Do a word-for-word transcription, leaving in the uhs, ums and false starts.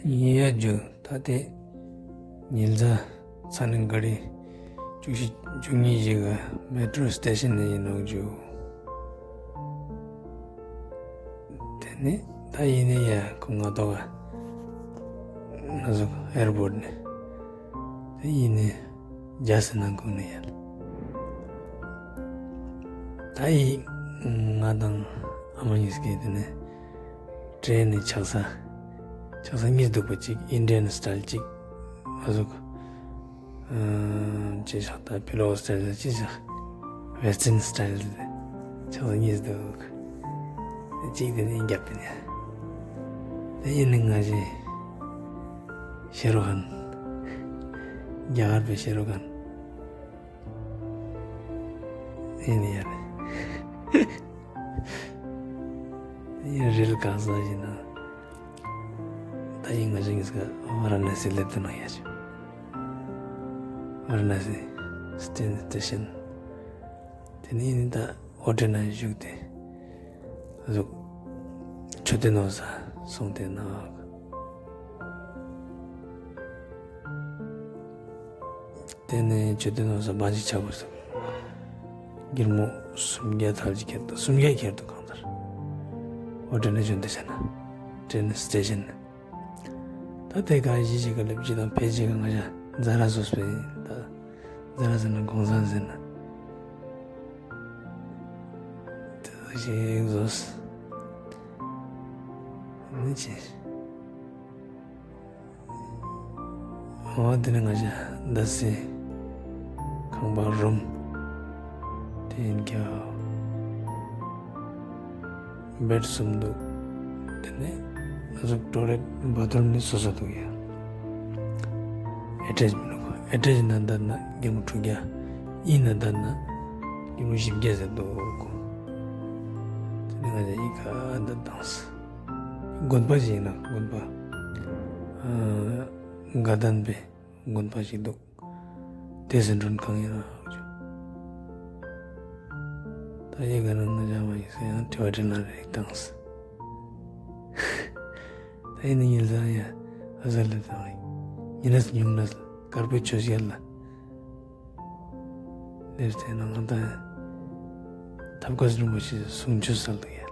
ཡིན་ཡ་རྒྱུ་ད་དེ་ཉིན་ཟ་ཚ་ནི་ག་རི་བཅུ་བཞི་བཅུ་གཉིས་ཞིག་གི་མེ་ཏྲོ་སི་ཊེ་ཤན་ནས་ཡིན་ནོ་རྒྱུ། དེ་ནི་ད་ཡིན་ནི་ཡ་ཁོ་ང་ཏོག་ག་ང་ཟོག་ཨེར་པོར་ཊི་ནས་དེ་ཡིན་ནི་རྒྱ་སེ་ནང་ཁུག་ནི་ཡ། ད་ཡིན་ང་དང་ཨ་མ་གཉིས་ཀས་དེ་ནས་ཀྲེན་ནི་ཆག་ས་ཆག་ས་གཉིས་འདུག་པ། གཅིག་ཨིན་ཌི་ཡན་སི་ཊལ་གཅིག་ཨ་ཟུག་ཅེས་བྱ་ད་ཕི་ལོ་སི་ཊལ་ཅེས་བྱ་ཝེ་སི་ཊན་སི་ཊལ་ཆག་ས་གཉིས་འདུག་གཅིག་དེ་ནས་རྒྱབ་པ་ནས་དེ་ཡིན་ནི་ང་ཞེ་ཤེ་རུ་ཁཱན། རྒྱ་གར་པའི་ཤེ་རུ་ཁཱན་ཡིན་ནི་ཡ་རེད། ཡིན་རིལ་གང་ས་ཡིན་ན། ད་ཡིན་ང་ཞིག་ཡིན་ས་ཝ་ར་ཎ་སི་སླེབས་དུ་ན་ཡ་ཅིག་ཝ་ར་ཎ་སི་སི་ཊེ་ཤན། དེ་ནས་ཡིན་ད་ཧོ་ཊེལ་ན་བཞུགས་ཏེ་ཟུག་མཆོད་རྟེན་ནོ་ས་སོང་སྟེ་ན། དེ་ནས་མཆོད་རྟེན་ནང་ས་བང་ཅི་ཆག་པོ་སོང་། སྒྱེར་མོ་སུམ་བརྒྱ་ཐལ་གྱི་ཁྱེར་དུ་སུམ་བརྒྱ་ཁྱེར་དུ་གང་ལྟར། ཨོ་ཊེན་ནས་བྱོན་ཏེ་བྱས་ན། ཊེན་སི་ཊེ་ཤན་ནས། ད་དེ་ག་གཞིས་བྱེས་ཀ་ལེབ་ཀྱི་དང་ཕལ་ཆེར་ག་ང་ཞ་ཛ་ར་བཟོ་སྤེལ་ཡིན་ད། ཛ་ར་ཟེར་ན་གོང་ས་ཟེར་ན། དེ་ཟིག་ཞིག་བཟོས། མི་ཆེ། འོ་དེ་ནས་ང་ཞ་ཟླ་སྲིན་ཁང་པ་རུམ་དེ་ཡིན་ཀྱང་བེད་གསུམ་འདུག་དེ་ནས་ང་ཚོ་ཊོ་ལེཊ་བ་ཐི་རུམ་ནི་སོ་སོ་འདུག་ཡ། ཨེ་ཊེཆ་མི་འདུག་ཨེ་ཊེཆ་ན་ད་ན་སྒྱེར་མོ་དྲུག་བརྒྱ། ཡིན་ན་ད་ན་སྒྱེར་མོ་བཞི་བརྒྱ་ཟེར་འདུག་དེ་ནས་ང་ཞ་ཡི་ག་ད་དང་སི། དགོན་པ་ཞིག་ཡིན་ན་དགོན་པ། ཨ། དགའ་ལྡན་པའི་དགོན་པ་ཞིག་འདུག་དེ་ཟིན་དྲུན་གང་ཡིན་ར། ད་ཡི་ག་ན་ང་ཅག་མ་ཡིན་ས་ཡང་དྲི་བ་དྲི་ན་རེ་དང་སི། ད་ཡིན་ན་ཉིན་ཟ་ཡ་ཨ་ཟ་ལེ་དང་ཡིན་ན་སི་ཉུང་ན་སི་དཀར་པོའི་ཆོས་ཤིག་ལ། ལེབ་སྟེ་ན་ང་ད་ཐབས་མཁས་རིན་པོ་ཆེ་གསུང་ཆོས་སལ་འདུག་ཡ།